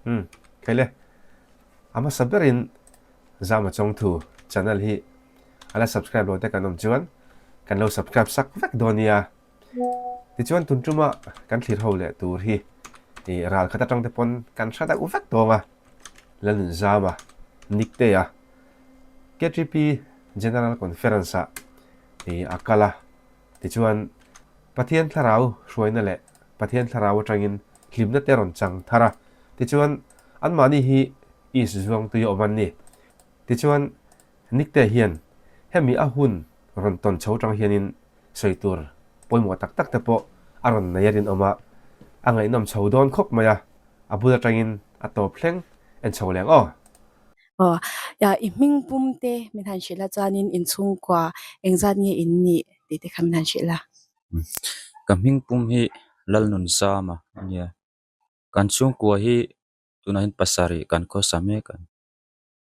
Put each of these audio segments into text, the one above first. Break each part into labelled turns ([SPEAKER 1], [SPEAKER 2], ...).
[SPEAKER 1] Umm khaile a hmasa berin Zama Chawngthu channel hi a la subscribe lo te kan awm chuan kan lo subscribe sak vek dawn nia. Tichuan tun tuma kan thlir ho leh tur hi ih ral khat atang te pawn kan hre deuh vek tawng a, Lalnunzama, Niktea, KTP General Conference ah ih a kal a, tichuan Pathian thlarau hruaina leh Pathian thlarau atangin hlimna te rawn chang thar a, tichuan anmahni hi East Zuangtui a awm an ni. Tichuan Niktea hian hemi a hun rawn tawn chho tang hianin sawi tur pawimawh tak tak te pawh a rawn nei a rinawm a, a ngaihnawm chho dawn khawp mai a, a bul atangin a tawp thleng en chho leng aw.
[SPEAKER 2] Aw, i hming pum te min han hrilh a chuanin inchhungkua engzat nge in nih tih te kha min han hrilh a.
[SPEAKER 3] Ka hming pum hi Lalnunzama a nia. Kan chhungkua hi tunah hian pasarih kan khawsa mek a ni.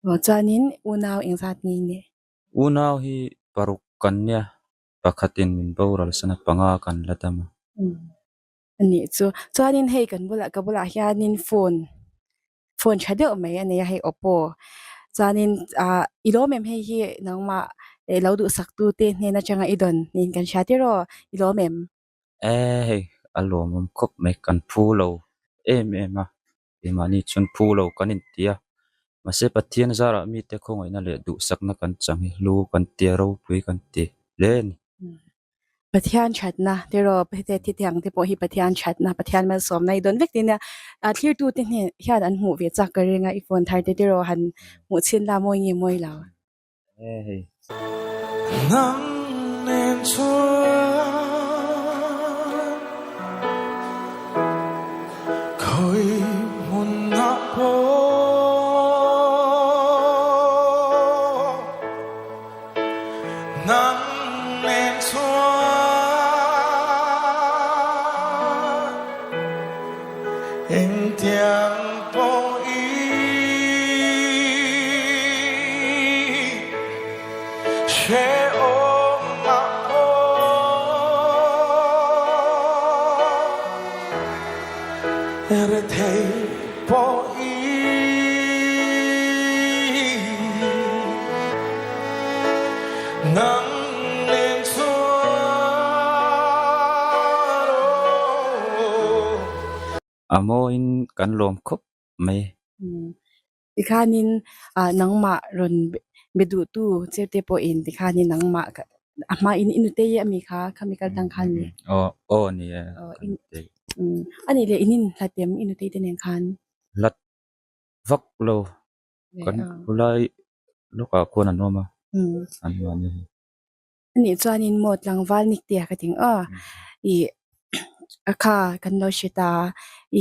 [SPEAKER 2] Aw, chuanin unau engzat nge in nih?
[SPEAKER 3] Unau hi paruk kan nia, pakhatin min boral san a, panga kan la dam a.
[SPEAKER 2] A nih chu. Chuanin hei kan bulah ka bulah hianin phone phone tha deuh mai a nei a hei Oppo. Chuanin ah i lawm em hei hi nangmah eh lo duhsak tu te hnen atanga i dawn niin kan hria tiraw i lawm em?
[SPEAKER 3] Eh hei a lawmawm khawp mai kan phu lo em em a. Keimahni chuan phu lo kan inti a, mahse Pathian zarah mite khawngaihna leh duhsakna kan chang hi hlu kan ti a, ropui kan ti hle a ni.
[SPEAKER 2] Pathian thatna tiraw hete thitiang te pawh hi Pathian thatna Pathian malsawmna i dawn vek tin nia ah thlirtute hnen hian an hmuh ve chak ka ring a i phone thar te tiraw han hmuh chhin la mawi nge mawi lo.
[SPEAKER 3] A mawiin kan lawm khawp mai.
[SPEAKER 2] Tikhanin ah nangmah rawn be duhtu che te pawhin tikhanin nangmah a hmain i nutei a mi kha khami kal tang khan mi.
[SPEAKER 3] Aw aw ni e ka nutei.
[SPEAKER 2] A nih leh in inhlat em i nutei te nen khan?
[SPEAKER 3] Hlat vak lo kan khulai lawkah khuan an awm a an mahni hi.
[SPEAKER 2] A nih chuanin maw tlangval niktea ka ti ang aw ih a kha kan lo hre ta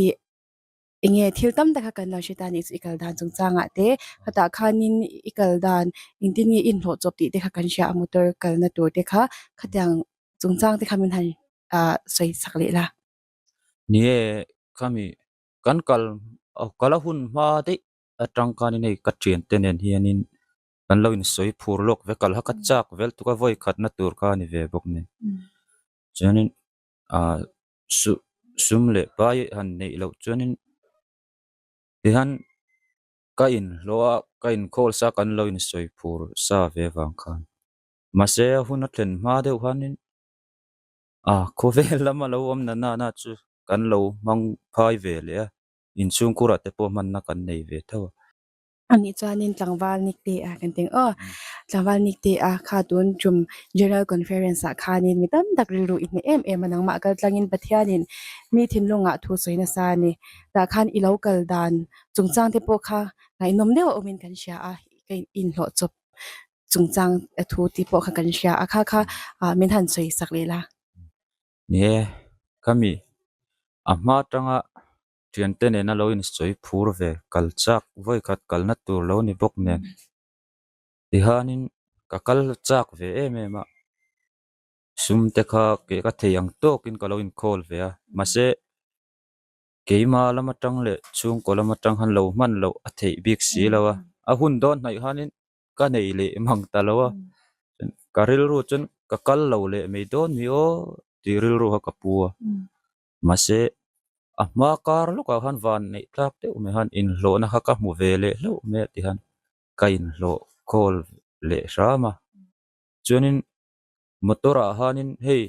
[SPEAKER 2] ih Eng nge thil tam tak kha kan lo hre ta nih chu i kal dan chungchangah te khatah khanin i kal dan engtin nge i inhlawh chawp tih te kha kan hria a motor kalna tur te kha khatiang chungchang te kha min han ah sawi chak leh la.
[SPEAKER 3] Ni e khami kan kal kal a hun hma daih atang khanin hei ka thiante nen hianin kan lo insawi phur lawk ve kal kha ka chak vel tuk a vawi khatna tur kha a ni ve bawk nen chuanin ah Su sum leh pai han neih loh chuanin tihian ka inhlawh a ka inkhawl sa kan lo insawi phur sa ve vang khan mahse a hun a thlen hma deuh khanin ah khawvel lama lo awm na nana chu kan lo hmang phai ve leh a inchhungkhurah te pawh hmanna kan nei ve tho a.
[SPEAKER 2] A nih chuanin tlangval Nikte a kan ti ang aw. Tlangval Nikte a kha tun tum General Conference ah khanin mi tam tak rilru i hneh em em a nangmah kal tlangin Pathianin mi thinlungah thu sawi nasa a ni. Tah khan i lo kal dan chungchang te pawh kha ngaihnawm deuh a awmin kan hria a, ka inhlawh chawp chungchang thu tih pawh kha kan hria a, kha kha min han sawi sak leh la.
[SPEAKER 3] Ni e, khami a hma atanga Thiante nena lo insawi phur ve kal chak vawi khat kalna tur lo ni bawk nen tihianin ka kal chak ve em em a sum te kha keh ka thei ang tawkin ka lo inkhawl ve a mahse keima lam atang leh chhungkaw lam atang khan lo hman loh a theih bik si lo a a hun dawn hnaih khanin ka nei leh mang ta lo a ka rilru chuan ka kal lo leh mai dawn ni aw tih rilru kha ka pu a mahse. A hma kar lawkah khan van neih tlak deuh mai khan inhlawhna kha ka hmu ve leh hlauh mai a ti khan ka inhlawh khawl leh hram a. Chuanin motor ah khanin hei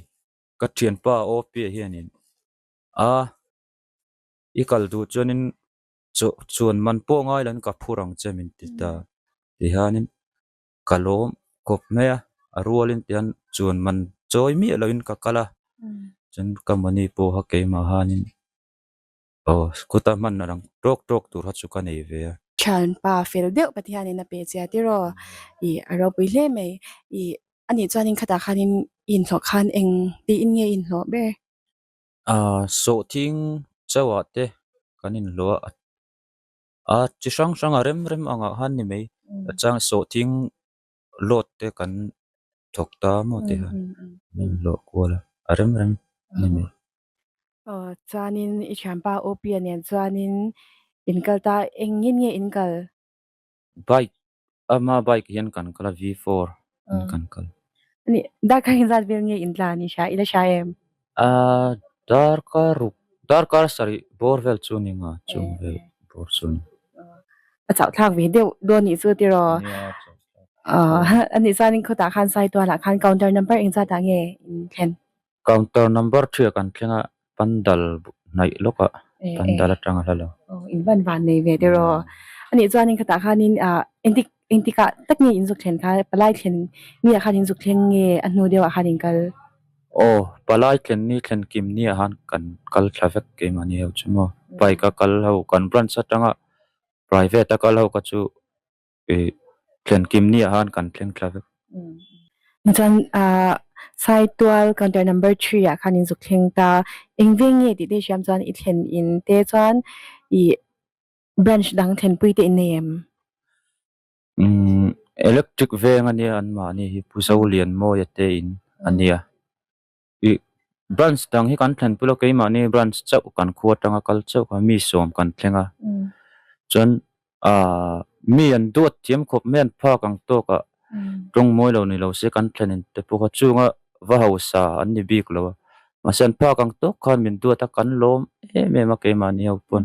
[SPEAKER 3] ka thianpa OP hianin a i kal duh chuanin chaw chuan man pawh ngai lo in ka phur ang che min ti ta ti hianin ka lawm kawp mai a a rualin tihian chuan man chawi miah loin ka kal a chuan ka money pawh kha keimah hianin aw scooter hman a lang tawk tawk tur kha chu ka nei ve a.
[SPEAKER 2] Thianpa fel deuh Pathianin a pe che a tiraw ih a ropui hle mai ih anih chuanin khatah khanin i inhlawh khan eng tiin nge i inhlawh ber?
[SPEAKER 3] Aaa sawhthing chauhah te kan inhlawh a a chi hrang hrang a rem rem angah khan ni mai a chang sawhthing load te kan thawk ta maw tih kha an inhlawh kual a a rem rem ni mai.
[SPEAKER 2] Aw chuanin i thianpa OP-a nen chuanin in kal ta engin nge in kal?
[SPEAKER 3] Bike ama bike hian kan kal a V4 in kan kal.
[SPEAKER 2] Ani darkar engzat vel nge in tlan i hria i la hria em?
[SPEAKER 3] Aaa darkar ruk darkar sarih bawr vel chu ni nga chung vel bawr chu ni.
[SPEAKER 2] A chauh thlak ve deuh dawn nih chu tiraw?
[SPEAKER 3] Nia a chauh thlak.
[SPEAKER 2] Aaa ani chuanin khawtah khan Saitualah khan counter number engzat ah nge in thlen?
[SPEAKER 3] Counter number ṭhiah kan thleng a, pandal hnaih lawkah pandal atanga hla lo.
[SPEAKER 2] Aw, in van van nei ve tiraw. Anih chuanin khatah khanin ah engtik engtikah tak nge in zuk thlen kha palai thlen ni ah khan in zuk thleng nge a hnu deuhah khan in kal?
[SPEAKER 3] Aw, palai thlen ni thlen kim ni ah khan kan kal thla vek keimahni ho chu maw. Bike a kal ho kan branch atanga private a kal ho kha chu Ih thlen kim ni ah khan kan thleng thla vek.
[SPEAKER 2] Chuan ah Saitual counter number 3 ah khan in zuk thleng ta. Eng veng nge tih te hriam chuan i thlen in te chuan ih branch dang thlenpui te in nei em?
[SPEAKER 3] Umm electric veng ania anmahni hi Pu Zolianmawia te in ania. Ih branch dang hi kan thlen pawh lo keimahni branch chauh kan khua atanga kal chauh kha mi sawm kan thleng a chuan aaa mi an duat thiam khawp mai an phak ang tawk ah tawng mawi lo ni lo se kan thlen in te pawh kha chunga va hausa an ni bik lo a mahse an phak ang tawk khan min duat a kan lawm em em a keimahni ho pawn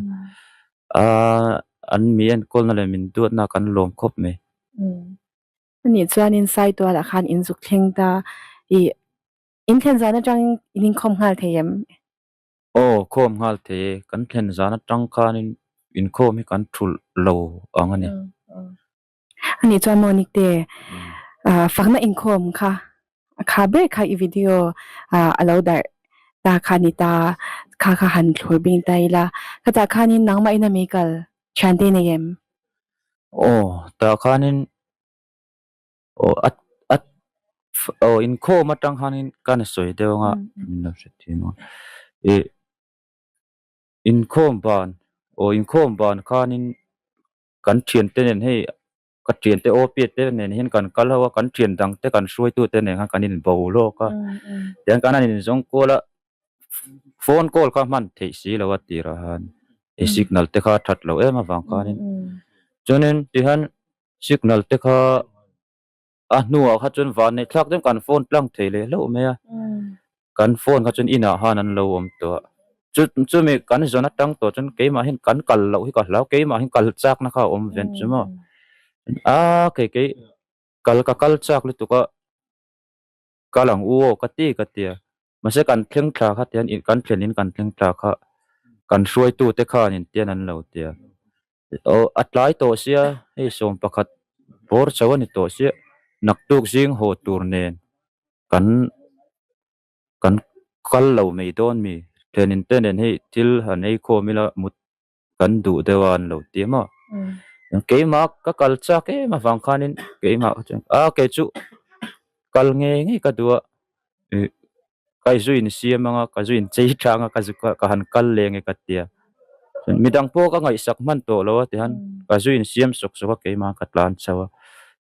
[SPEAKER 3] aaa an mi enkawlna leh min duatna kan lawm khawp mai.
[SPEAKER 2] Anih chuanin Saitualah khan in zuk thleng ta ih In thlen zan atangin in inkhawm nghal thei em?
[SPEAKER 3] Aw, khawm nghal thei e. Kan thlen zan atang khanin inkhawm hi kan thulh lo ang a ni.
[SPEAKER 2] Anih chuan maw Nikte, fakna inkhawm kha a kha ber kha i video a lo darh ta kha ni ta, kha kha han thlur bing ta ila. Khatah khanin nangmah in a mei kal thiante nei em?
[SPEAKER 3] Aw, tah khanin Aw a a aw inkhawm atang khanin ka na sawi deuh anga min lo hre thin a ih inkhawm ban aw inkhawm ban khanin kan thiante nen hei ka thiante aw piat te nen hian kan kal ho a kan thian dang te kan hruaitu te nen khan kan inbo lawk a tiang kan han inzawng kual a phone call kha hman theih si lo a tirah khan ih signal te kha a that loh em avang khanin chuanin tihian. Signal te kha a hnuah kha chuan van neih thlak deuh kan phone tlang thei leh hlauh mai a, kan phone kha chuan inah khan an lo awm tawh a, chu chumi kan zawn atang tawh chuan keimah hian kan kal loh hi ka hlau, keimah hian kal chakna kha a awm ve chu maw, a kei kei kal ka kal chak lutuk a, kal ang u aw ka ti ka ti a, mahse kan thleng thla kha tian kan thlen in kan thleng thla kha kan hruaitu te khan in tian an lo ti a. Aw a tlai tawh sia hei 11 bawr chauh a ni tawh sia naktuk zing haw tur nen kan kan kal lo mai dawn mi thlenin te nen hei thil han ei khawm ila mut kan duh deuh a an lo ti maw keimah ka kal chak em avang khanin keimah kha chuan a kei chu kal ngei ngei ka duh a ih ka zu insiam anga ka zu inchei tha anga ka zu ka han kal leng e ka tia chuan midang pawh ka ngaihsak hman tawh lo a tihian ka zu insiam sawk sawk a keimah ka tlan chho a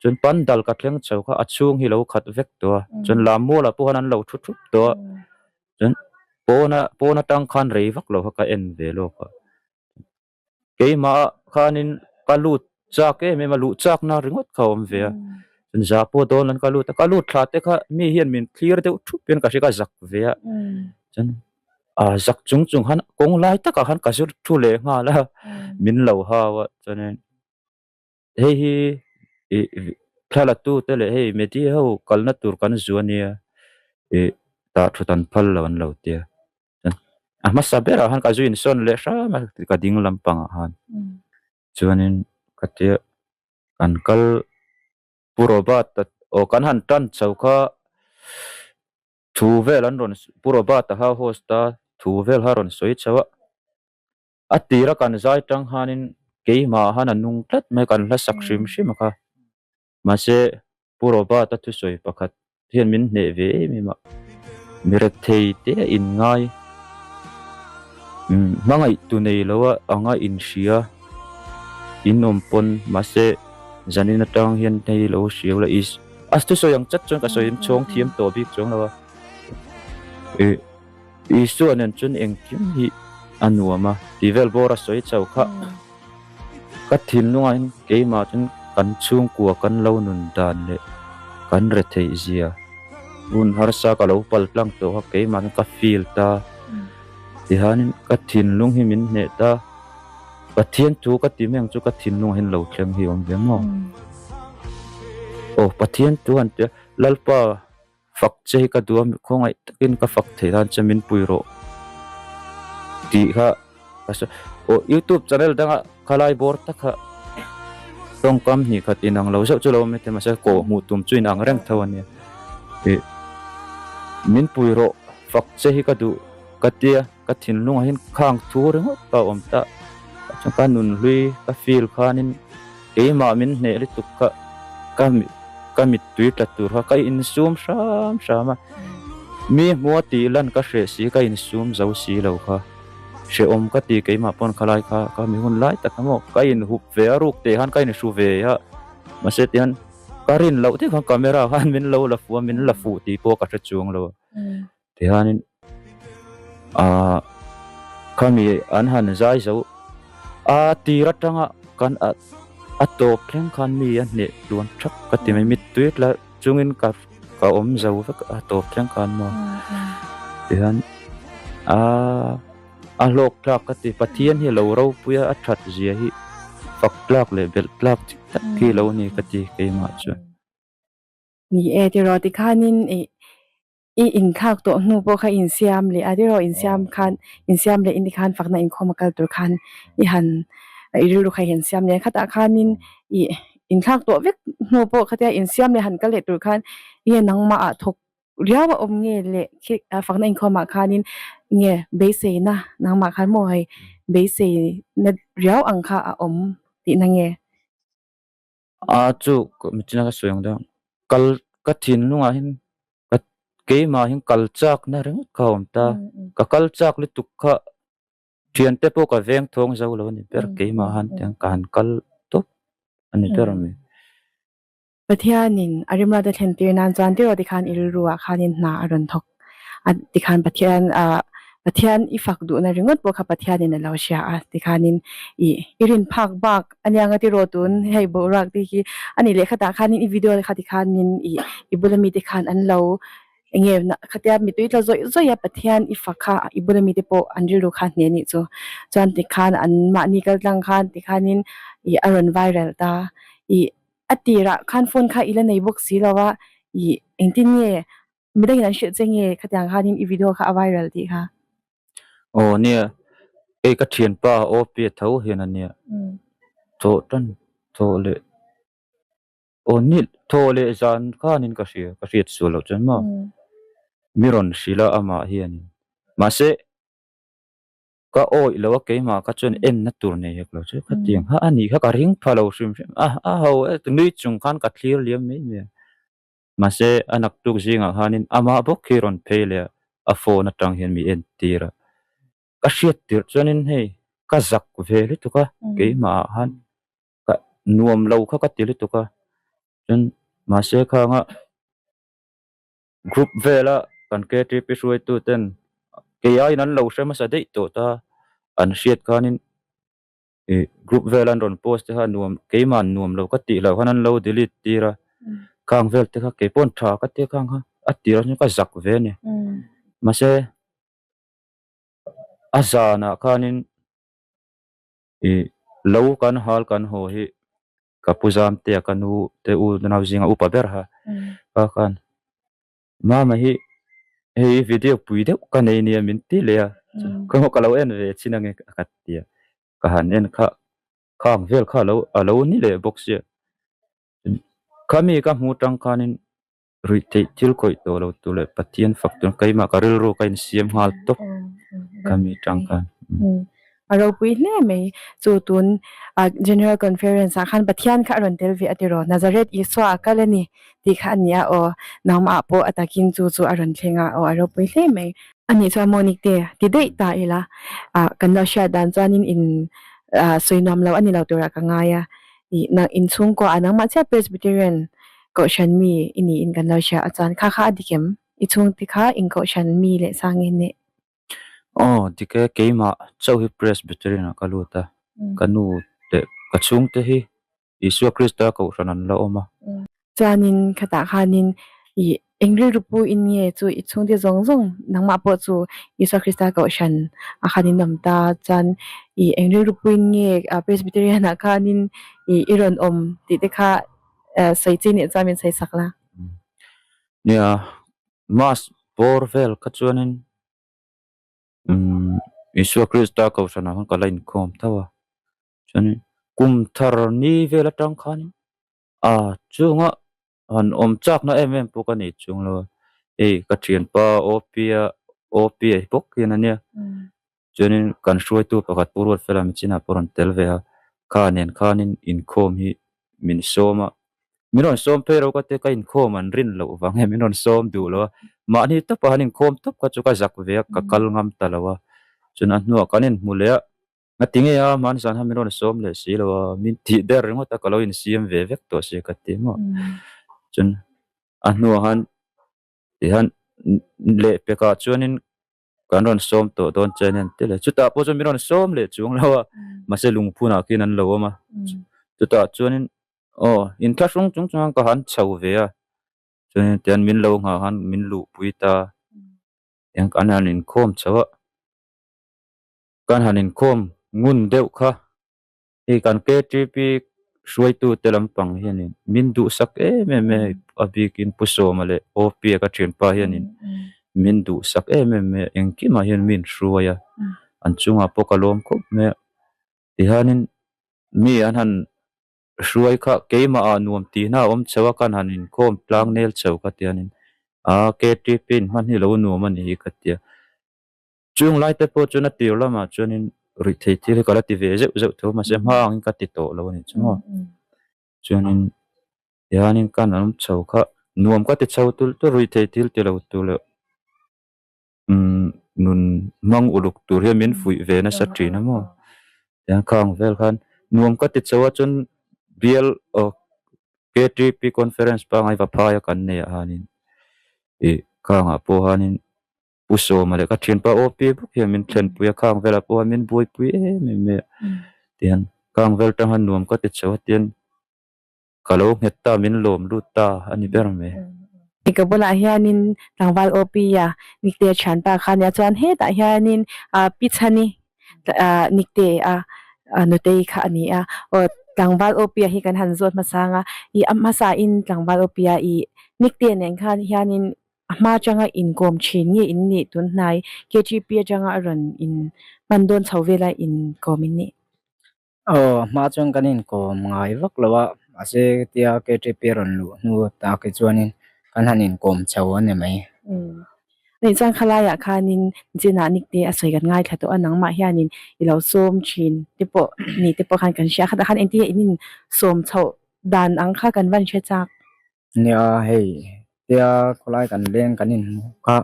[SPEAKER 3] chuan pandal ka thleng chho kha a chhung hi lo khat vek tawh a chuan lam mualah pawh khan an lo thu thup tawh a chuan pawna pawn atang khan rei vak lo kha ka en ve lawk a. Keimah khanin ka lut chak em em a, luh chakna ringawt kha a awm ve a, chuan za pawh dawn an ka lut a, ka lut thla te kha mi hian min thlir deuh thup hian ka hria ka zak ve a, chuan. A zak chung chung khan kawng lai takah khan ka zir thu leh nghal a, min lo hau a chuanin hei hi ih thla la tu te leh hei media ho kalna tur kan zu ania ih tah thut an phal lo an lo tia a hmasa berah khan ka zu insawn leh hram a ka ding lampangah khan chuanin ka tia kan kal Pu Robert-a aw kan han tan chho kha Thu vel an rawn Pu Robert-a kha host a thu vel kha a rawn sawi chho a. A tira kan zai tang khanin keimah khan a nung tlat mai kan hla sak hrim hrim a kha. Mahse Pu Robert-a thusawi pakhat hian min hneh ve em em a. Mi rethei te a inngai hmangaih tu nei lo a anga inhria in awm pawn mahse zanin atang hian hei lo hriau la is A thusawi ang chat chuan ka sawi chhawng thiam tawh bik chuang lo a. Ih Isua nen chuan engkim hi a nuam a tih vel bawr a sawi chau kha. Ka thinlungah hian keimah chuan kan chhungkua kan lo nun dan leh kan retheih zia hun harsa ka lo pal tlang tawh kha keimah chuan ka feel ta. Tihianin ka thinlung hi min hneh ta. Pathian thu ka ti mai ang chu ka thinlungah hian lo thleng hi awm ve maw? Aw Pathian thu han tia Lalpa fak che hi ka duh a khawngaih takin ka fak theih nan che min pui rawh tih kha ka sawi aw youtube channel danga khalai bawr tak kha tawngkam hnih khat inang lo zeuh chu lo awm maithei mahse kawh hmuh tum chu inang reng tho a nia ih min pui rawh fak che hi ka duh ka tia. Ka thinlungah hian khang thu ringawt ka awm ta, chuan ka nunhlui ka feel khanin keimah min hneh lutuk kha ka ka mittui tla tur kha ka insum hram hram a, mi hmua tih lan ka hreh si ka insum zo si lo kha hrehawm ka ti keimah pawn khalai kha ka mi hun lai tak emaw ka inhup ve a ruk teh khan ka inhru ve a mahse tihian ka rin loh deuh khan camera khan min lo la fuh a min la fuh tih pawh ka hre chuang lo a. Tihianin aah khami an han zai zo a tir atanga kan a a tawp thleng khan mi a hneh tluan thak ka ti mai mittui tla chungin ka ka awm zo vek a tawp thleng khan maw tihian aaa a hlawk tlak ka ti Pathian hi a lo ropui a a that zia hi fak tlak leh belh tlak chi tak hi lo ni ka ti keimah chuan.
[SPEAKER 2] Ni e tiraw tikhanin ih I inthlak tawh hnu pawh kha insiam leh a tiraw insiam khan insiam leh in tikhan fakna inkhawm a kal tur khan i han i rilru kha i han siam leh a khatah khanin i inthlak tawh vek hnu pawh khatia insiam leh han kal leh tur khan nge nangmah ah thawk riau a awm nge leh khi fakna inkhawm ah khanin nge beiseina nangmah khan maw hei beiseina riau ang kha a awm tihna nge.
[SPEAKER 3] A chu michina ka sawi ang deuh kal ka thinlungah hian ka keimah hian kal chakna ringawt kha a awm ta ka kal chak lutuk kha thiante pawh ka veng thawng zo lo a ni ber keimah han tiang ka han kal tawp a ni ber mai.
[SPEAKER 2] Pathianin a rimruat a thlen tir nan chuan tiraw tikhan i rilruah khanin hna a rawn thawk a tikhan Pathian ah Pathian i fak duhna ringawt pawh kha Pathianin a lo hria a tikhanin i i rin phak bak ania nga tiraw tun hei boruak te hi a nih leh khatah khanin i video kha tikhanin i i bula mite khan an lo eng nge khatia mittui tla zawih zawih a Pathian i fak kha i bula mite pawh an rilru kha hneh nih chu chuan tikhan an mahni kal tlang khan tikhanin i a rawn viral ta i a tirah khan phone kha i la nei bawk si lo a i engtin nge Midangin an hrilh che nge khatiang khanin i video kha a viral tih kha?
[SPEAKER 3] Aw nia, hei ka thianpa OP a tho hian a nia. Thawh tan thawh leh aw ni thawh leh zan khanin ka hria ka hriat sual loh chuan maw mi rawn hrilh a amah hianin mahse ka awih lo a keimah kha chuan enna tur nei hek lo chu khatiang kha a nih kha ka ring pha lo hrim hrim a a ho e nui chung khan ka thlir liam mai mai a. Mahse, a naktuk zingah khanin amah bawk hi rawn phei leh a, a phone atang hian mi entir a. Ka hriat tirh chuanin hei ka zak ve lutuk a, keimah ah khan ka nuam lo kha ka ti lutuk a. Chuan mahse khanga group vela kan KTP hruaitu ten kei aiin an lo hre hmasa daih tawh ta, an hriat khanin Ih group vel an rawn post te kha nuam keimah nuam lo ka tih loh khan an lo delete tir a khang vel te kha kei pawn tha ka tia khang kha a tir ah chuan ka zak ve a ni mahse. A zanah khanin ih lo kan hal kan haw hi ka pu Zamtea ka nu te u nau zinga upa ber ha kha khan Mama hi hei video pui deuh ka nei nia min ti leh a ka lo en ve chin ange ka ti a ka han en kha khang vel kha alo alo ni leh bawk sia khami ka hmu tang khanin ruih theih thil khawih tawh lo tur leh Pathian fak tur keimah ka rilru ka insiam nghal tawp khami tang khan.
[SPEAKER 2] A ropui hle mai chu tun General Conference ah khan Pathian kha a rawn tel ve a tiraw Nazareth Isua a kal a ni tih kha a ni a aw nangmah pawh a takin chu chu a rawn thleng a aw a ropui hle mai. Anih chuan maw Nikte ti daih ta ila ah kan lo hriat dan chuanin in ah sawi nuam lo a ni lo turah ka ngai a ih nang inchhungkua ah nangmah chiah Presbyterian kohhran mi i niin kan lo hria a chuan kha kha a dik em? I chhungte kha in kohhran mi leh sang nge nih?
[SPEAKER 3] Aw dik e keimah chauh hi Presbyterian ah ka lut a ka nu leh ka chhungte hi Isua Krista kohhran an la awm a.
[SPEAKER 2] Chuanin khatah khanin i eng rilru pu in nge chu i chhungte zawng zawng nangmah pawh chu Isua Krista kohhran ah khan in awm ta chuan i eng rilru pu in nge Presbyterian ah khanin i i rawn awm tih te kha sawi chi nih chuan min sawi sak la.
[SPEAKER 3] Nia, Mass bawr vel kha chuanin umm Isua Krista kohhran ah khan ka la inkhawm tho a. Chuan kum thar ni vel atang khan a chunga han awm chakna em em pawh ka nei chung lo a hei ka thianpa OP-a OP-a hi bawk hian ania chuanin kan hruaitu pakhat Pu Ruatfela Michinah pawh a rawn tel ve a kha nen khanin inkhawm hi min sawm a min rawn sawm phei ro ka tia ka inkhawm an rin loh vang nge min rawn sawm duh lo a mahni tawpah han inkhawm tawp kha chu ka zak ve a ka kal ngam ta lo a chuan a hnuah kan inhmu leh a. Nga ti nge a, hmân zan khan min rawn sawm leh si lo a, min tih ber ringawt a ka lo insiam ve vek tawh si ka ti maw. Chuan a hnuah khan tihian lehpekah chuanin kan rawn sawm tawh dawn che ania an ti leh. Chutah pawh chuan min rawn sawm leh chuang lo a, mahse lungphunah khian an lo awm a. Chutah chuanin aw inthlahrung chung chung khan ka han chho ve a, chuanin tihian min lo nghah khan min luhpui ta, tihian kan han inkhawm chho a. Kan han inkhawm ngun deuh kha hei kan KTP hruaitute lampang hianin min duhsak em em e a bikin Pu Sawma leh OP-a ka thianpa hianin min duhsak em em e engkimah hian min hruai a an chungah pawh ka lawm khawp mai a tihianin mi an han hruai kha keimah ah nuam tihna a awm chho a kan han inkhawm tlang nel chho kha tihianin aa KTP in hman hi lo nuam a ni hi ka tia. Chung lai te pawh chuan a tir lamah chuanin ruih thei thil hi ka la ti ve zeuh zeuh tho mahse hma angin ka ti tawh lo a nih chu maw. Chuanin tihianin ka an awm chho kha nuam ka ti chho tulh tulh ruih thei thil ti lo tur leh umm nun hmang uluk tur hian min fuih ve nasa thin a maw. Tihian khang vel khan nuam ka ti chho a chuan bial aw KTP conference pangngai va phaia kan nei ah hianin ih khangah pawh hianin Pu Sawma leh ka thianpa OP bawk hian min thlenpui a, khang velah pawh hian min buaipui em em mai a. Tihian khang vel tang hian nuam ka ti chho a tihian ka lo nghet ta, min lawm lut ta a ni ber mai.
[SPEAKER 2] Ka bulah hianin tlangval OP a Nikte thianpa kha nia chuan hetah hianin Pi Chhani Nikte a Nutei kha a ni a. Aw tlangval OP a hi kan han zawt hmasa ang a, i a hmasain tlangval OP a i Nikte nen khan hianin A hma atanga inkawm thin nge in nih tun hnai KTP atanga a rawn in hman dawn chho vela inkawm in nih?
[SPEAKER 4] Aw, a hma chuan kan inkawm ngai vak lo a, mahse tia KTP a rawn luh hnu tak hi chuanin kan han inkawm chho a ni mai.
[SPEAKER 2] Umm. Anih chuan khalaiah khanin Nichinah Nikte a sawi kan ngaithla tawh a, nangmah hianin i lo sawm thin te pawh ni te pawh khan kan hria khatah khan engtin nge in insawm chhoh dan ang kha kan van hre chak.
[SPEAKER 4] Nia hei tia khawlai kan leng kan inhmu kha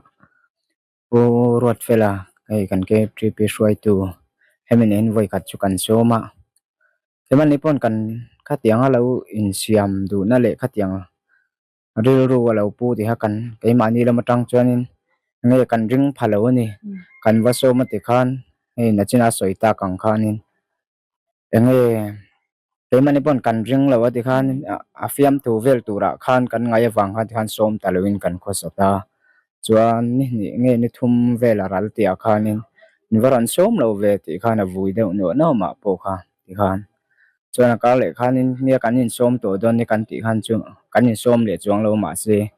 [SPEAKER 4] Pu Ruatfela hei kan KTP hruaitu hemi nen vawi khat chu kan sawm a hemani pawn kan khatiang a lo insiam duhna leh khatiang rilru a lo pu tih kha kan keimahni lam atang chuanin nge kan ring pha lo a ni kan va sawm a tikhan hei nachina sawi tak ang khanin. Enge keimahni pawn kan ring lo a tikhan a fiamthu vel turah khan kan ngaih avang khan tikhan sawm ta loin kan khawsawt a chuan ni hnih nge ni thum vel a ral tih ah khanin. Min va rawn sawm lo ve tih khan a vui deuh nuah nuah mah pawh kha ti khan. Chuan a kar leh khanin nia kan insawm tawh dawn ni kan tih khan chu kan insawm leh chuang lo mahse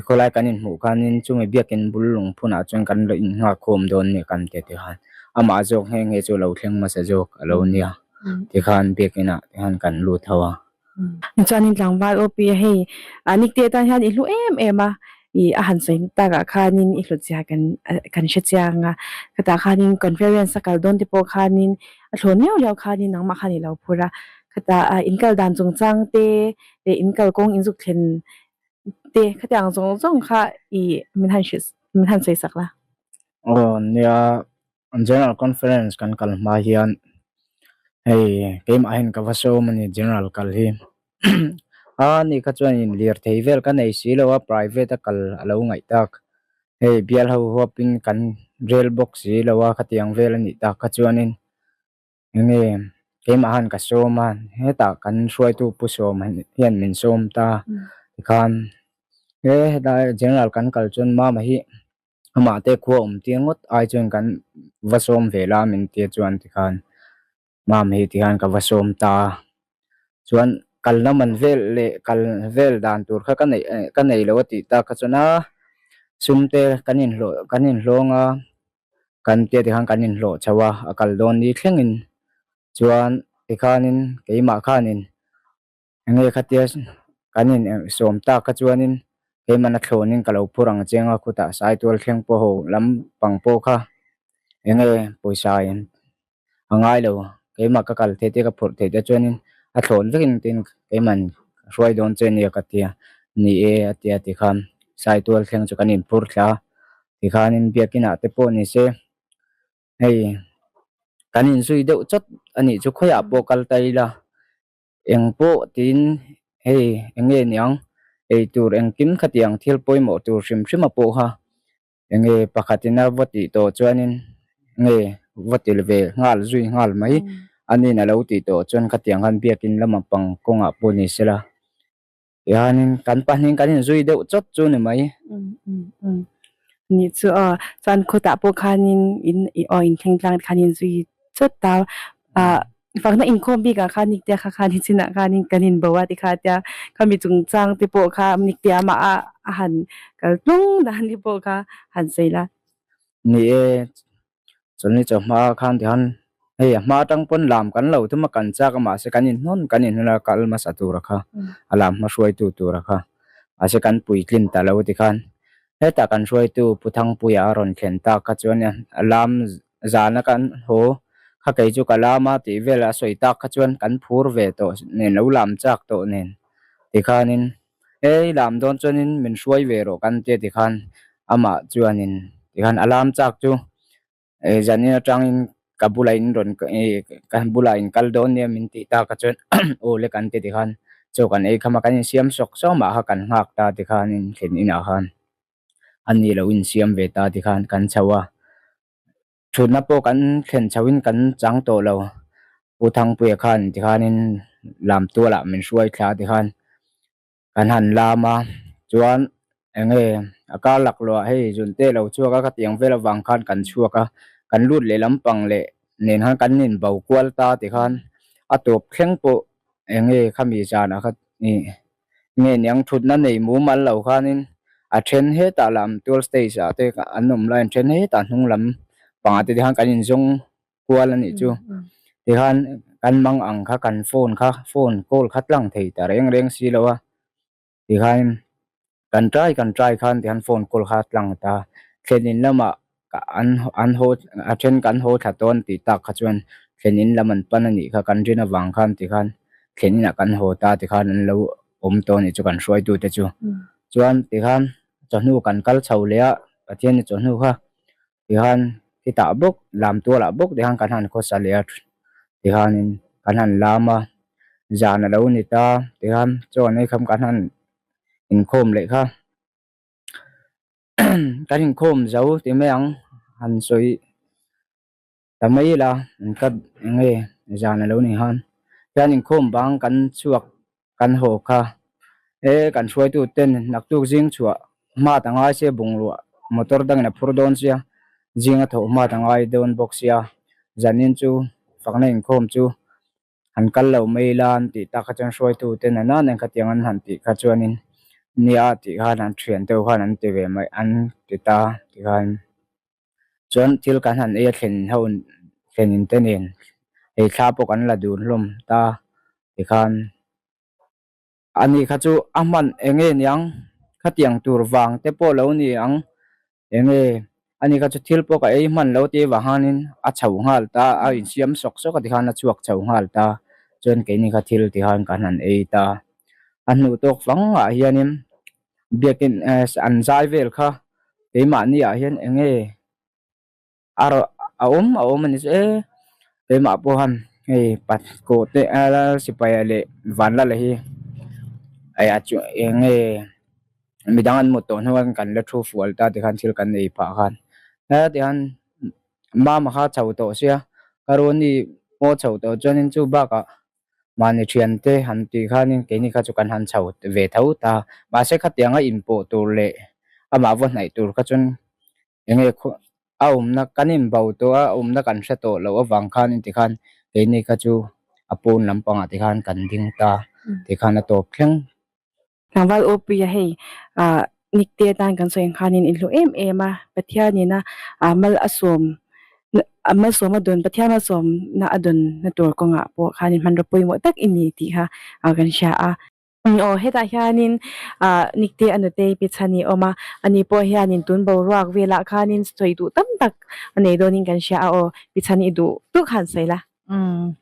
[SPEAKER 4] khawlai kan inhmuh khanin chumi biakin bul lungphunah chuan kan lo innghak khawm dawn nia kan ti ti khan amah zawk nghe nghe chu a lo thleng hmasa zawk a lo nia tikhan biakinah te khan kan lut ho a.
[SPEAKER 2] Chuanin tlangval aw pi a hei Nikte atan hian i hlu em em a, i a han sawi takah khanin i hlut zia kan kan hre chiang a, khatah khanin conference a kal dawn te pawh khanin a thlawn miau liau khanin nangmah khan i lo phur a, khatah in kal dan chungchang te leh in kalkawng in zuk thlen te khatiang zawng zawng kha i min han hrilh min han sawi sak la.
[SPEAKER 4] Aw nia General Conference kan kal hma hian hei keimah hian ka va sawm a ni General kal hi a ni kha chuan in lir thei vel ka nei si lo a private a kal a lo ngaih tak hei bial ho huapin kan rel bawk si lo a khatiang vel a nih tak kha chuanin Enge keimah han ka sawm a, hetah kan hruaitu Pu Sawm hian min sawm ta tikhan he hetlai General kan kal chuan Mama hi amah te khua awm tir ngawt ai chuan kan va sawm ve la min tia chuan tikhan Mama hi tikhan ka va sawm ta chuan kalna man vel leh kal vel dan tur kha ka neih ka nei lo a tih tak kha chuan a sum te kan inhlawh kan inhlawng a. Kan tia tikhan kan inhlawh chho a, a kal dawn ni thlengin chuan tikhanin keimah khanin enge khatia kan in sawm tak kha chuanin keimahna thlawnin ka lo phur ang chiang a, khutah Saitual thleng pawh ho lam pang pawh kha enge pawisa in a ngai lo, keimah ka kal theih te ka phurh theih te chuanin a thlawn vekin tin keimahn ka hruai dawn che nia ka tia, ni e a tia tikhan Saitual thleng chu kan inphur thla a. Tikhanin biakinah te pawh ni se hei kan inzui deuh chawt a nih chu khawiah pawh kal ta ila eng pawh tiin hei eng nge niang eitur engkim khatiang thil pawimawh tur hrim hrim a pawh kha eng nge pakhatin a va tih tawh chuanin nge va til ve nghal zui nghal mai a nin a lo tih tawh chuan khatiang khan biakin lama pang kawngah pawh ni sela. Tihianin kan pahnih kan inzui deuh chawt chu ni mai.
[SPEAKER 2] Ni chu aw, chuan khawtah pawh khanin in aw inthleng tlang te khan inzui chawt ta. Ah fakna inkhawm bikah khan Niktea kha khan chinah khanin kan inbo a tikha tia khami chungchang te pawh kha Niktea mah a a han kal tlung dan te pawh kha han sawi la.
[SPEAKER 4] Ni e, Chawlhni chawhma khan tihian hei a hma atang pawn lam kan lo thum a kan chak a mahse kan inhnawn kan inhnawn a kal hmasa tura kha a lam hma hruaitu tura kha mahse kan puitlin ta lo tikhan hetah kan hruaitu Pu Thangpuia a rawn thlen tak kha chuan a lam zana kan haw kha kei chu ka lam a tih vel a sawi tak kha chuan kan phur ve tawh nen lo lam chak tawh nen tikhanin hei lam dawn chuanin min hruai ve rawh kan tia tikhan amah chuanin tikhan a lam chak chu eh zanin atangin ka bulah in rawn eh ka bulah in kal dawn nia min tih tak a chuan aw le kan ti tikhan chaw kan ei kham a kan insiam sawk sawk mah kha kan nghak ta tikhanin thlen inah khan ani lo insiam ve ta tikhan kan chho a. Thutna pawh kan thlen chhoin kan chang tawh lo. Pu Thangpuia khan tikhanin lam tualah min hruai thla tikhan kan han lam a, chuan eng nge a kar laklawh ah hei zunte lo chhuak a khatiang vel avang khan kan chhuak a, kan lut leh lampang leh nen khan kan inbo kual ta tikhan a tawp thleng pawh eng nge khami zanah kha ih nge niang thutna nei mumal lo khanin a then hetah lam tual stage ah te an awm lai an then hetah hnung lam pangah te khan kan inzawng kual a nih chu tikhan kan mang ang kha kan phone kha phone call kha tlang thei ta reng reng si lo a tikhan kan try kan try khan tikhan phone call kha tlang ta thlen in lamah an an haw a then kan haw thla tawn tih tak kha chuan thlen in lam an pan a nih kha kan rin avang khan tikhan thlen inah kan haw ta tikhan an lo awm tawh a nih chu kan hruaitu te chu chuan tikhan chawhnu kan kal chho leh a Pathian ni chawhnu kha tikhan khitah bawk lam tualah bawk tikhan kan han khawsa leh a tikhanin kan han lam a zan a lo ni ta tikhan chaw an ei kham kan han inkhawm leh kha. Kan inkhawm zo ti mai ang han sawi ta mai ila an cut eng nge zan a lo ni han hian inkhawm bang kan chhuak kan haw kha e kan hruaitu ten naktuk zing chhuah hma ta ngai se bungrua motor dangin a phur dawn sia. Zinga thawh hmat a ngai dawn bawk sia, zanin chu fakna inkhawm chu han kal lo mai ila an tih tak kha chuan hruaitu te nana nen khatiang an han tih kha chuanin nia tih khan an thian deuh khan an ti ve mai an ti ta tikhan chuan thil kan han ei a thlen ho thlenin te nen hei thla pawh kan la dun hlawm ta tikhan. Ani kha chu a hman eng nge niang? Khatiang tur vang te pawh lo ni ang eng nge? Ani kha chu thil pawh ka ei hman lo tih avang hianin a chho nghal ta, a insiam sawk sawk a tikhan a chhuak chho nghal ta. Chuan keini kha thil tikhan kan han ei ta. A hnu tawk fangah hianin biakin an zai vel kha keimahni ah hian eng nge? A rawh a awm a awm a ni chu e keimah pawh han hei pat kawh te a sipai leh vanlala hi a chu eng nge midang an mut tawh hnuah kan la thu fual ta tikhan thil kan nei phah khan heti hian mama kha chho tawh sia ka runi pawh chho tawh chuanin chu bakah Mahni thiante han tih khanin keini kha chu kan han chho ve tho ta. Mahse khatianga inpawh tur leh amah va hnaih tur kha chuan eng nge a awmna kan inbo tawh a, a awmna kan hre tawh loh avang khan inti khan keini kha chu a pawn lampangah te khan kan ding ta tikhan a tawp thleng.
[SPEAKER 2] Tlangval Awpuia hei ah Nikte atan kan sawi ang khanin in hlu em em a, Pathianin a ah mal a sawm a malsawm a dawn Pathian malsawmna a dawn na tur kawngah pawh khanin hmanraw pawimawh tak i ni tih kha ah kan hria a. Aw hetah hianin ah Nikte a nutei pi chhan i awm a, ani pawh hianin tun boruak velah khanin sawi duh tam tak a nei dawnin kan hria a aw pi chhan i duh tuk han sawi la.
[SPEAKER 5] Umm.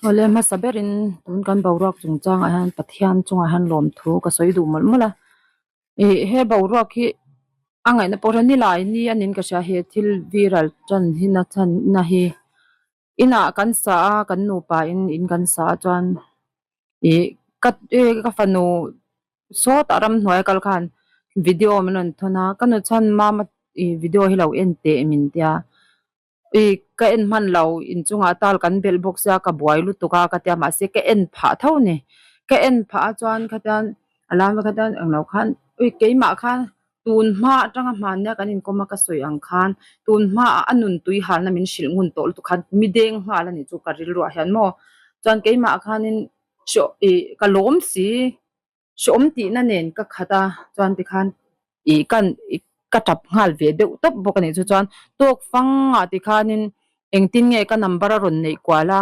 [SPEAKER 5] Awle hmasa berin tun kan boruak chungchangah hian Pathian chungah hian lawmthu ka sawi duh mawlh mawlh a. Ih he boruak hi a ngaihna pawh hian nilai ni a niin ka hria he thil viral tan hi na chhan na hi inah kan sa a kan nupa in in kan sa a chuan ih ka ka fanu sawtah ramhnuai a kal khan video min rawn thawn a ka nu chhan mama ih video hi lo en teh min tia. Ih ka en hman lo inchungah tal kan belh bawk sia ka buai lutuk a ka tia mahse ka en phah tho ni ka en phah a chuan khatian a lam vek khatian englo khan ui keimah khan tun hma atanga hmannia kan inkawm a ka sawi ang khan tun hmaah a nun tui halna min hrilh ngun tawh lutuk khan mi deng nghal a ni chu ka rilruah hian maw chuan keimah khanin ih ka lawm si. Hreawm tihna nen ka khat a, chuan tikhan ih kan ih ka tap nghal ve deuh tawp bawk a nih chu chuan tawk fangah tikhanin engtin nge ka number a rawn neih kual a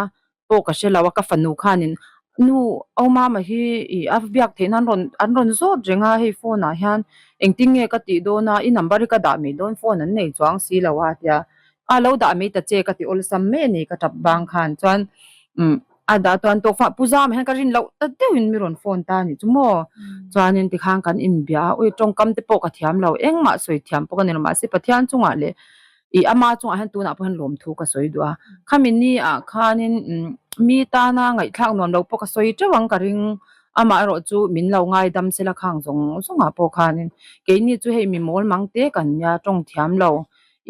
[SPEAKER 5] pawh ka hre lo a, ka fanu khanin nu au mama hi ih a biak theih nan rawn an rawn zawt reng a hei phone ah hian engtin nge ka tih dawn a i number hi ka dah mai dawn phone an nei chuang si lo a tia a lo dah mai ta che ka ti awlsam mai a ni ka tap bang khan chuan umm. A dah chuan tawk fah Pu Zama hian ka rin loh ta deuhin mi rawn phone ta a nih chu maw. Chuanin tikhan kan inbia a, ui tawngkam te pawh ka thiam lo, engmah sawi thiam pawh ka ni lo mahse Pathian chungah leh ih ama chungah hian tunah pawh hian lawmthu ka sawi duh a. Khami ni ah khanin mi tana ngaihthlak nuam lo pawh ka sawi teuh ang ka ring, amah erawh chu min lo ngaidam sela khang zawng zawngah pawh khanin keini chu hei mi mawl mang te kan nia tawng thiam lo.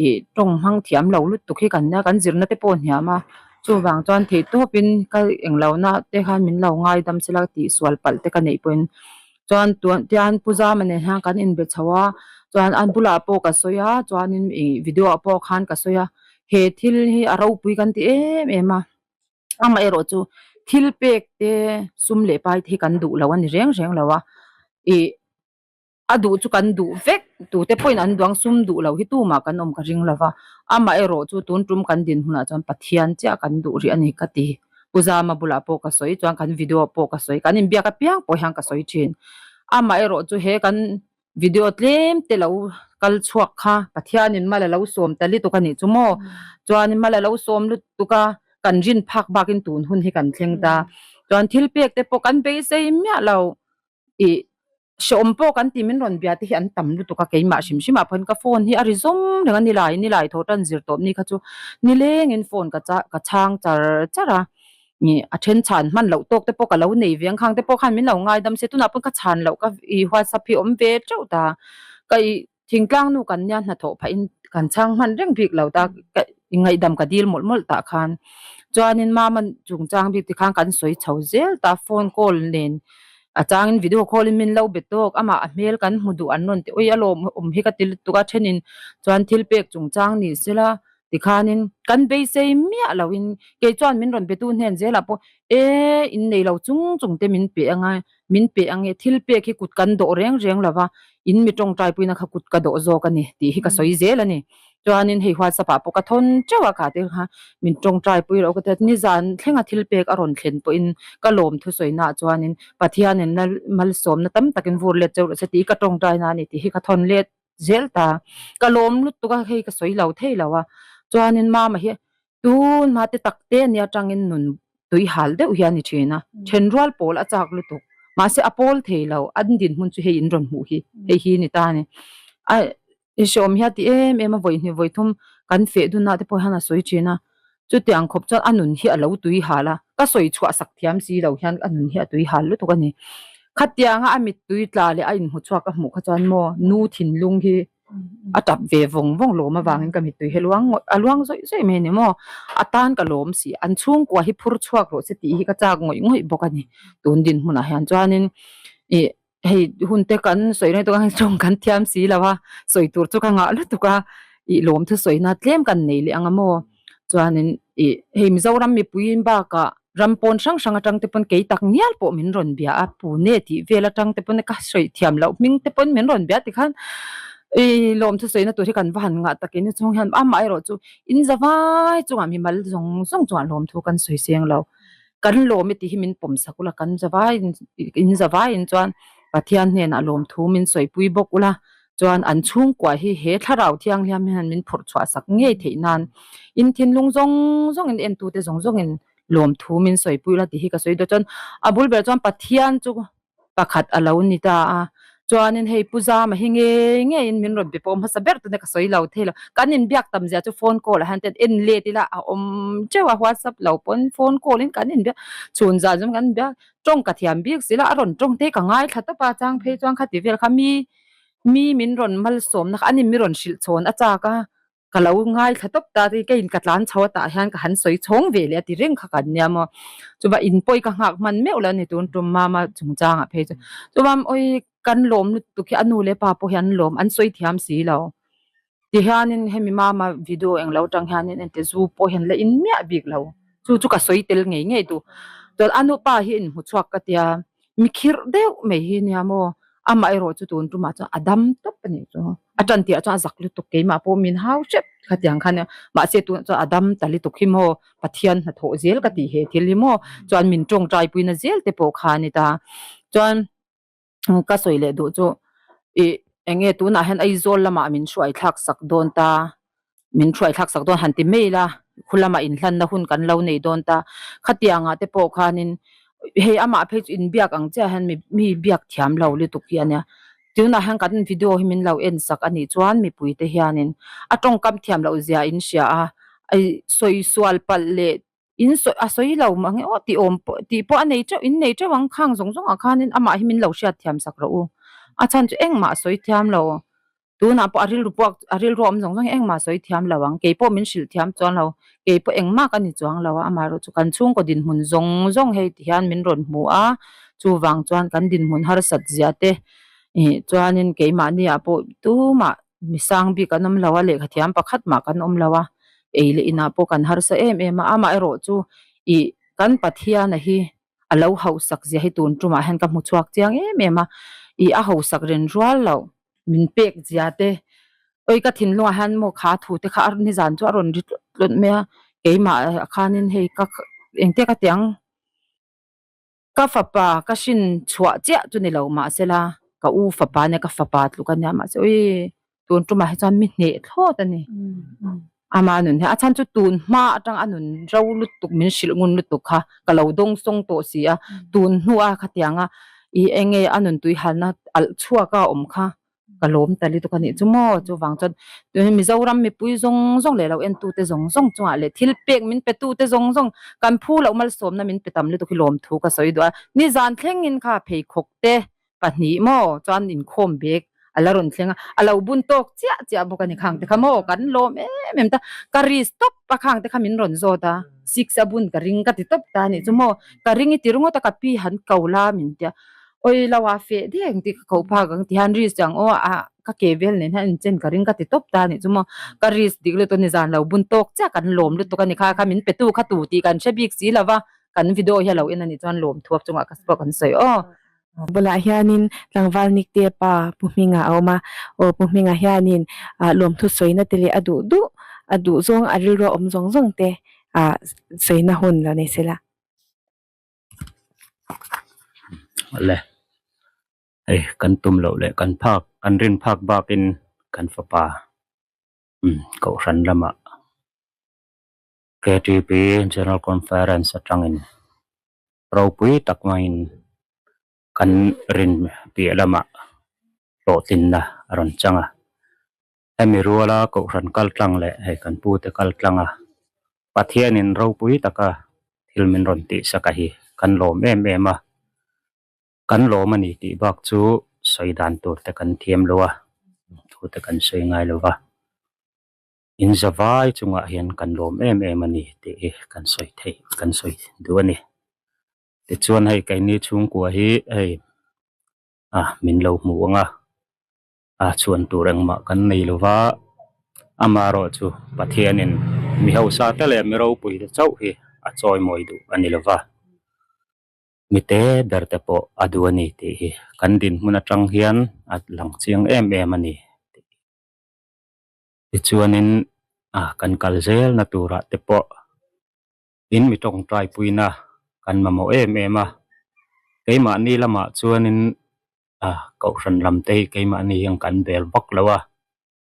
[SPEAKER 5] Ih tawng hmang thiam lo lutuk hi kan nia kan zirna te pawh a hniam a chuvang chuan theih tawpin ka englo na te khan min lo ngaidam sela tih sual palh te ka neih pawhin chuan tuan tian Pu Zama nen hian kan inbe chho a chuan a bulah pawh ka sawi a chuanin ih video ah pawh khan ka sawi a he thil hi a ropui kan ti em em a amaherawh chu thil pek te sum leh pai te hi kan duh lo a ni reng reng lo a ih. A duh chu kan duh vek, tute pawhin an duang sum duh lo hi tumah kan awm ka ring lo va, amaherawh chu tun tum kan dinhmunah chuan Pathian chiah kan duh rih a ni ka ti. Pu Zama bulah pawh ka sawi chuan kan video pawh ka sawi, kan inbiak apiang pawh hian ka sawi thin. Amaherawh chu he kan video tlem te lo kal chhuak kha Pathianin mal a lo sawm ta lutuk a nih chu maw? Chuanin mal a lo sawm lutuk a, kan rin phak bakin tun hun hi kan thleng ta. Chuan thil pek te pawh kan beisei miah lo. Ih hreawm pawh kan ti min rawn bia te hi an tam lutuk a keimah hrim hrim ah pawhin ka phone hi a ri zawng reng a nilai nilai thaw tan zir tawp ni kha chu nilengin phone ka cha ka chhang char char a ih a then chhan hman loh tawk te pawh ka lo nei ve ang khang te pawh khan min lo ngaidam se tunah pawh ka chhan loh ka ih whatsapp hi awm ve teuh ta ka ih thingtlang nu kan nia hnathawh phah in kan chhang hman reng bik lo ta ka ngaihdam ka dil mawlh mawlh tah khan chuanin mama chungchang bik tikhan kan sawi chho zel ta phone call nen. A changin video call in min lo be tawk, amah a hmel kan hmu duh an rawn ti ui a lawm awm hi ka ti lutuk a, thenin chuan thil pek chungchang ni sela tikhanin kan beisei miah loin kei chuan min rawn betu hnen zelah pawh e innei lo chung chung te min pe anga min pe ange thil pek hi kut kan dawh reng reng lova in mi tawngtai puina kha kut ka dawh zawk a ni tih hi ka sawi zel a ni. Chuanin hei WhatsApp ah pawh ka thawn teuh a kha te kha min tawngtai pui loh ka ti a, nizan thlenga thil pek a rawn thlen pawhin ka lawm thusawi naah chuanin Pathianin malsawmna tam takin vur let cheu rawh se tih ka tawngtai na a ni tih hi ka thawn let zel ta. Ka lawm lutuk a hei ka sawi lo thei lo a, chuanin mama hi tun hma te tak te ania tangin nun tui hal deuh hi a ni thin a, then rual pawl a chak lutuk mahse a pawl thei lo an dinhmun chu hei in rawn hmuh hi hei hi ni ta a ni. I hreawm hian ti em em a vawi hnih vawi thum kan feh dun ah te pawh hian a sawi thin a, chutiang khawp chuan a nun hi a lo tui hal a, ka sawi chhuah sak thiam si lo hian a nun hi a tui hal lutuk a ni. Khatianga a mittui tla leh a inhmu chhuak ka hmuh kha chuan maw nu thinlung hi a tap ve vawng vawng lawm avangin ka mittui hi luang ngawih a luang zawih zawih mai a ni maw, a tan ka lawm si, an chhungkua hi phur chhuak rawh se tih hi ka chak ngawih ngawih bawk a ni tun dinhmunah hian chuanin ih hei hun te kan sawi reng tawh a tawng kan thiam si lo a sawi tur chu ka ngah lutuk a ih lawm thu sawi na tlem kan nei leh ang a maw chuanin ih hei Mizoram mipui bakah ram pawn hrang hrang atang te pawn kei tak ngial pawh min rawn bia a Pune tih vel atang te pawn ka sawi thiam loh hming te pawn min rawn bia tikhan ih lawm thu sawi na tur hi kan va han ngah takin chhung hian amaherawh chu in za vai chungah mimal zawng zawng chungah lawm thu kan sawi seng lo. Kan lawm i tih hi min pawm sak ula, kan zavaiin in zavaiin chuan Pathian hnenah lawmthu min sawipui bawk ula, chuan an chhungkua hi he thlarau thianghliam hian min phawrh chhuah sak ngei theih nan in thinlung zawng zawngin entute zawng zawngin lawmthu min sawipui ula tih hi ka sawi dawn. Chuan a bul ber chuan Pathian chu pakhat a lo ni ta a, chuanin hei Pu Zama hi ngei ngeiin min rawn be pawh hmasa ber tuna ka sawi lo thei lo, kan inbiak tam zia chu phone call ah hian ten en let ila a awm teuh a, whatsapp lo pawn phone call in kan inbiak chhun zan zawng kan inbiak tawng ka thiam bik si la a rawn tawng te ka ngaithla tawp a chang phei chuan khati vel kha mi mi min rawn malsawmna kha anin mi rawn hrilh chhawn a chak a. Ka lo ngaithla tawp ta ti keiin ka tlan chho a tah hian ka han sawi chhawng ve leh a ti reng kha kan nia maw. Chuva in pawi ka nghak hman meuh lo a ni tun tum mama chungchangah phei chu. Chuva awi kan lawm lutuk hi a nu leh pa pawh hi an lawm an sawi thiam si lo. Tihianin hemi mama video englo atang hianin engti zu pawh hian la in miah bik lo. Chu chu ka sawi tel ngei ngei duh. Chuan a nu pa hi inhmu chhuak ka tia Mi khirh deuh mai hi nia maw? Amaherawh chu tun tumah chuan a dam tawp a nih chu. A tan tihah chuan a zak lutuk keimah pawh min hau hrep khatiang khan nia. Mahse tunah chuan a dam ta lutuk hi maw? Pathian hnathawh zel ka tih he thil hi maw? Chuan min tawngtai puina zel te pawh kha a ni ta. Chuan ka sawi leh duh chu ih eng nge tunah hian Aizawl lamah min hruai thlak sak dawn ta. Min hruai thlak sak dawn han ti mai ila, khu lamah inhlanna hun kan lo nei dawn ta. Khatiangah te pawh khanin hei amah phei chu inbiak ang chiah hian mi mi biak thiam lo lutuk hi a nia. Tunah hian kan video hi min lo en sak a nih chuan mipuite hianin a tawngkam thiam loh zia in hria a, sawi sual palh leh in sawi a sawi lo mang e aw tih awm pawh tih pawh a nei teuh in nei teuh ang khang zawng zawngah khanin amah hi min lo hriat thiam sak rawh u. A chhan chu engmah a sawi thiam lo. Tunah pawh a rilru puak a rilru awm zawng zawng hi engmah sawi thiam lo ang. Kei pawh min hrilh thiam chuan lo. Kei pawh engmah ka ni chuang lo a, amaherawh chu kan chhungkaw dinhmun zawng zawng hei ti hian min rawn hmu a, chuvang chuan kan dinhmun harsat zia te ih chuanin keimahni ah pawh tumah mi sang bik an awm lo a, lehkha thiam pakhat mah kan awm lo a, ei leh inah pawh kan harsa em em a, amaherawh chu ih kan Pathiana hi a lo hauhsak zia hi tun tumah hian ka hmu chhuak chiang em em a, ih a hauhsak ren rual loh. Min pek zia te oi ka thinlungah hian maw kha thu te kha a nizan chu a rawn ri tlut tlut mai a keimah ah khanin hei ka engte ka ti ang ka fapa ka hrin chhuah chiah chu ni lo mahsela ka u fapa ania ka fapa tluk ania mahse oi tun tumah hi chuan mi hneh thlawt a ni. Ama nun hi a chhan chu tun hma atang a nun ro lutuk min hrilh ngun lutuk kha ka lo dawng sawng tawh si a tun hnuah khatianga i eng nge a nun tui halna alh chhuak a awm kha ka lawm ta lutuk a nih chu maw chuvang chuan Mizoram mipui zawng zawng leh lo entute zawng zawng chungah leh thil pek min pe tute zawng zawng kan phu loh malsawmna min pe tam lutuk hi lawmthu ka sawi duh a nizan thlengin kha pheikhawk te pahnih maw chuan inkhawm bag a la rawn thleng a, a lo bun tawk chiah chiah bawk a ni khang te kha maw kan lawm em em ta, ka ri stop a khang te kha min rawn zawt a, six a bun ka ring ka ti tawp ta a nih chu maw, ka ring i ti ringawt a ka pi han ko la min tia. Oi lo a feh dek ang tih ka ko phak ang ti hian risk ang aw a ka ke vel nen hian inchen ka ring ka ti tawp ta anih chu maw ka risk dik lutuk a ni zan lo bun tawk chiah kan lawm lutuk a ni kha kha min pe tu kha tu tih kan hre bik si lo va kan video hi a lo en anih chuan lawm thuak chungah ka pawh kan sawi aw.
[SPEAKER 2] Bulah hianin tlangval Nikte pa Pu Hminga a awm a, aw Pu Hminga hianin ah lawmthu sawina te leh a duh duh a duh zawng a rilru a awm zawng zawng te ah sawina hun lo nei sela.
[SPEAKER 6] Le hei kan tum loh leh kan phak kan rin phak bakin kan fapa umm kohhran lamah K_T_P General Conference atangin ropui tak maiin kan rin piah lamah hlawhtlinna a rawn chang a. Hemi ruala kohhran kal tlang leh hei kan pute kal tlang a, Pathianin ropui taka thil min rawn tihsak a hi kan lawm em em a, kan lawm a ni tih bak chu sawi dan tur te kan thiam lo a, thu te kan sawi ngai lo va, in zavai chungah hian kan lawm em em a ni tih hi kan sawi theih kan sawi duh a ni. Tichuan hei keini chhungkua hi hei ah min lo hmu ang a. a chhuan tur engmah kan nei lo va, amaherawh chu Pathianin mi hausa te leh mi ropui te chauh hi a chawimawi duh a ni lo va, mi te ber te pawh a duh a ni tih hi kan dinhmun atang hian a lang chiang em em a ni tih hi. Tichuanin a kan kal zelna turah te pawh in mi tawngtai puina kan mamawh em em a, keimahni lamah chuanin a kohhran lam te hi keimahni hian kan bel vak lo a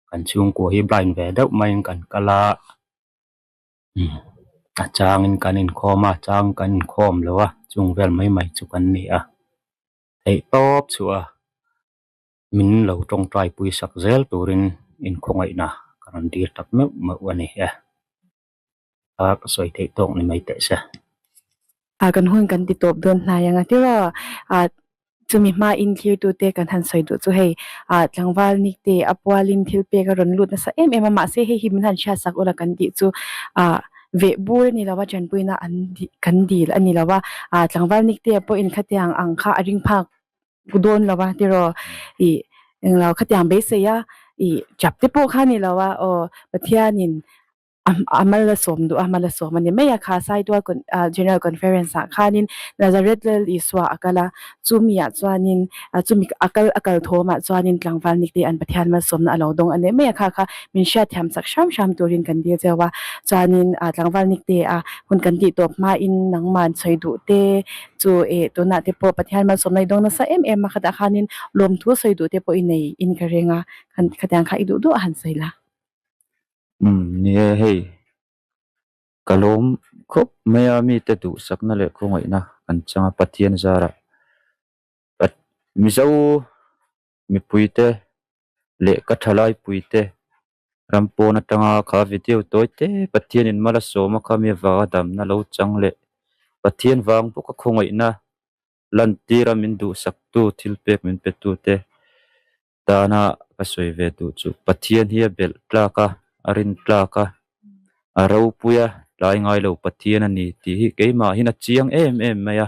[SPEAKER 6] kan chhungkua hi blind ve deuh maiin kan kal a umm a changin kan inkhawm a chang kan inkhawm lo a chung vel mai mai chu kan ni a theih tawp chhuah a min lo tawngtai pui sak zel turin inkhawngaihna ka rawn dir tak meuh meuh a ni e. A ka sawi theih tawk ni mai teh se.
[SPEAKER 2] A kan hun kan ti tawp dawn hnai ang a tiraw a chumi hma in thlir tu te kan han sawi duh chu hei a tlangval nik te a pualin thil pek a rawn lut nasa em em a mahse hei hi min han hriat sak ula kan tih chu a veh bur a ni lo a tanpuina an kan dil a ni lo a a tlangval nik te pawhin khatiang ang kha a ring phak dawn lo a tiraw ih englo khatiang beisei a ih chap te pawh kha a ni lo a aw Pathianin a mal a sawm duh a, mal a sawm a ni mai a, kha Saitual General Conference ah khanin Nazareth Lal Isua a kal a, chumi ah chuanin chumi a kal a kal thawm ah chuanin tlangval nik te an Pathian malsawmna a lo dawng a ni mai a, kha kha min hriatthiam chak hram hram turin kan dil cheu a, chuanin tlangval nik te a hun kan tih tawp hmain nangman sawi duh te chu eh tunah te pawh Pathian malsawmna i dawng nasa em em a, khatah khanin lawmthu sawi duh te pawh i nei in ka ring a, khatiang kha i duh duh a han sawi la.
[SPEAKER 3] Umm ni e hei ka lawm khawp mai a mite duhsakna leh khawngaihna kan chang a Pathian zarah Mizo mipuite leh ka thalai puite ram pawn atanga kha video tawi te Pathianin mal a sawm a kha mi avanga damna lo chang leh Pathian vang bawka khawngaihna lantira min duhsaktu thil pek min petu te. Tana ka sawi ve duh chu Pathian hi a belh tlak a, a rin tlak a, a ropui a, tlai ngai lo Pathian a ni tih hi keimah hian a chiang em em mai a.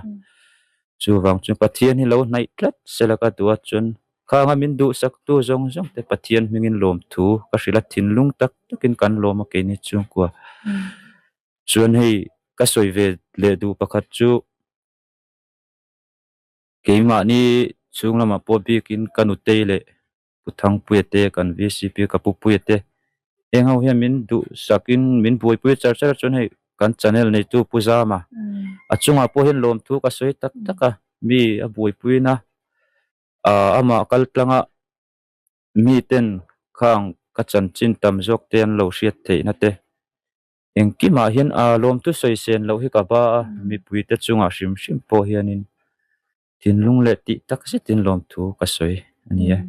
[SPEAKER 3] Chuvang chuan Pathian hi lo hnaih tlat sela ka duh a, chuan khanga min duhsaktu zawng zawng te Pathian hmingin lawmthu ka hrilh a, thinlung tak takin kan lawm a keini chhungkua. Chuan hei ka sawi ve leh duh pakhat chu. Keimahni chhung lamah pawh bikin ka nutei leh Pu Thangpuia te, kan VCP ka Pu Puia te eng ho hian min duhsakin min buaipui char char a chuan hei kan channel neitu Pu Zama a chungah pawh hian lawmthu ka sawi tak tak a, mi a buaipuina ah amah kal tlanga miten khang ka chanchin tam zawk te an lo hriat theihna te. Engkimah hian a lawmtu sawi sen loh hi ka ba a, mipuite chungah hrim hrim pawh hianin thinlung leh tih tak zetin lawmthu ka sawi a ni e.